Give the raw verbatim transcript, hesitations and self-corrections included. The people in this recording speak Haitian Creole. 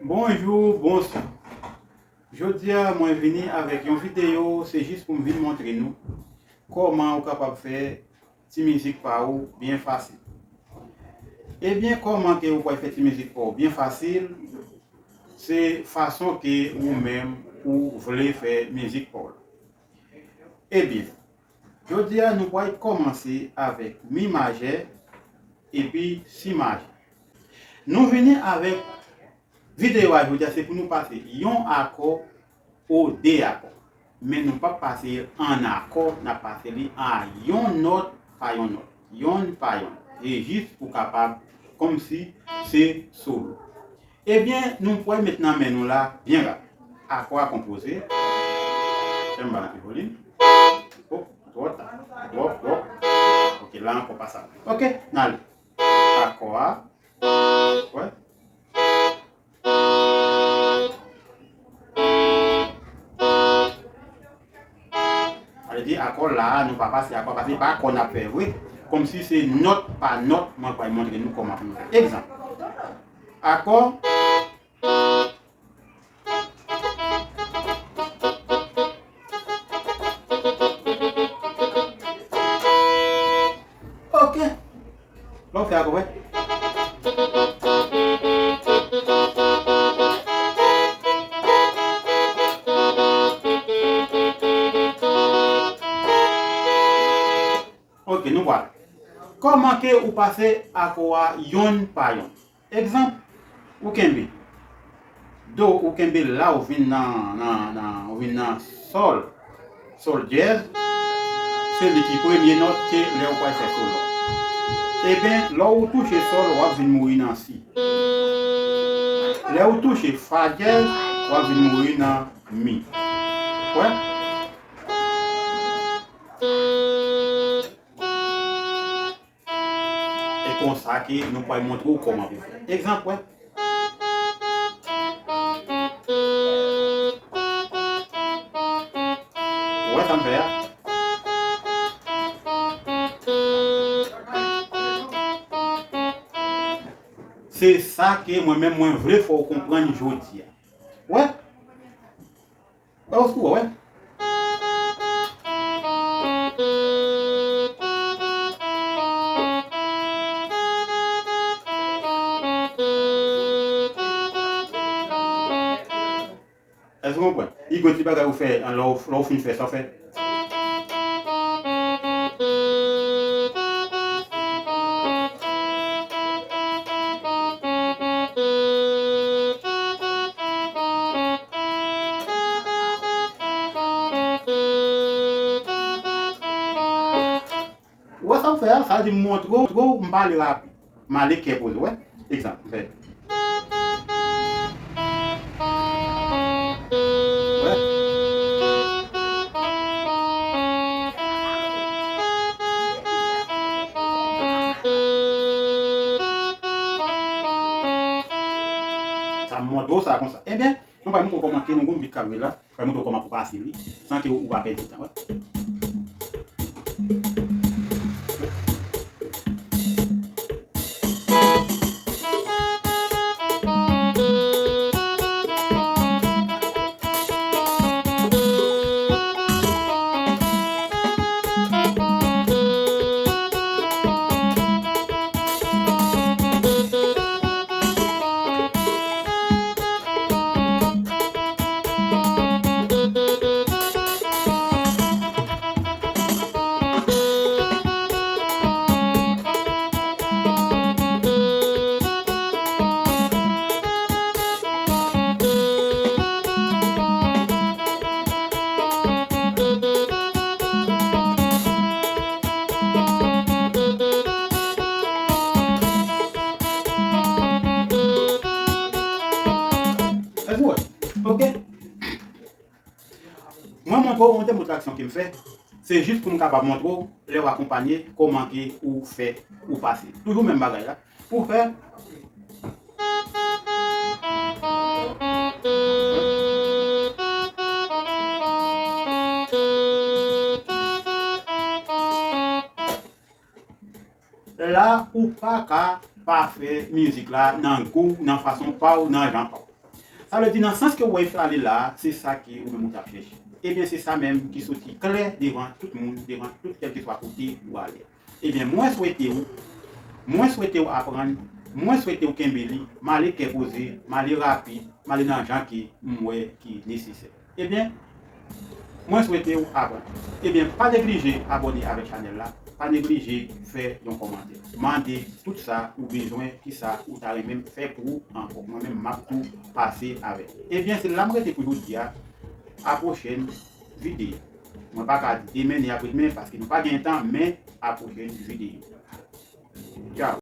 Bonjou, bonswa. Jodi a, mwen vini avèk yon videyo, se jis pou m vin montre nou kòman ou kapab fè ti mizik pa ou byen fasil. Ebyen, kòman ke ou pral fè ti mizik pa ou byen fasil? Se fason ke ou menm ou vle fè mizik pa w la. Ebyen, jodi a nou pral kòmanse avèk mi majè epi si majè. Nou vini avèk videyo a jodi a, se pou nou pase yon akò ou de akò. Men nou p ap pase an akò, n ap pase li a yon nòt pa yon nòt, yonn pa yonn. E jis pou kapab kòmsi se solo. Ebyen, nou pral met nan men nou la byen rap. Akò a konpoze. Fè m ba l anpil volim. Oh, twò ta. Twòp, twòp. Ok, la ankò pa sa. Ok, n ale. Akò a. Wè. Sa vle di akò la a, nou pa pase akò, pase pa akò n ap fè vre. Kòmsi se nòt pa nòt, mwen pral montre nou kòman pou nou fè. Egzanp. Akò. Ok. Lè w fè akò, wè. Ok, nou pral. Kòman ke ou pase akò a yonn pa yonn? Egzanp, ou kenbe do, ou kenbe la, ou vin nan, nan, nan, ou vin nan sòl. Sòl dyèz, se li ki premye nòt ke lè ou pral fè solo. Ebyen, lè ou touche sòl, w ap vin mouri nan si. Lè ou touche fa dyèz, w ap vin mouri nan mi. Wè? E konsa ke nou pral montre w kòman pou fè. Egzanp, wè. Ou wè sa m fè a? Se sa ke mwen menm mwen vle fè w konprann jodi a. Wè? Wè, ou sou wè. Èske w konprann? Li gon ti bagay ou fè, lè w, lè w fin fè sa, w fè. Ou wè sa m fè a? Sa vle di m montre w, montre w, m pale rapid. M ale kè poze, wè. Egzanp, m fè. Wè. Sa m montre w sa konsa. Ebyen, nou pral montre w kòman ke nou gon bit k ap jwe la. Pral montre w kòman pou pase li, san ke ou pa pèdi tan, wè. Èske w wè? Ok. Mwen montre w yon demo traksyon ke m fè. Se jis pou m kapab montre w, lè w akonpanye, kòman ke ou fè, ou pase. Toujou menm bagay la. Ou fè. La, ou pa ka pa fè mizik la nan gou, nan fason pa w, nan jan pa w. Sa vle di nan sans ke w wè l ale la, se sa ke ou menm ou t ap chèche. Ebyen se sa menm ki soti klè devan tout moun, devan tout kèlkeswa kote ou ale. Ebyen mwen swete w, mwen swete w aprann, mwen swete w kenbe li, m ale kè poze, m ale rapid, m ale nan jan ke m wè ki nesesè. Ebyen, mwen swete w aprann. Ebyen, pa neglije abòne avèk chanèl la, pa neglije fè yon kòmantè. Mande tout sa ou bezwen, ki sa ou ta renmen m fè pou ou ankò. Mwen menm m ap tou pase avèk. Ebyen, se la m rete pou jodi a. A pwochèn videyo. Mwen pa ka di demen ni apre demen paske nou pa gen tan, men a pwochèn videyo.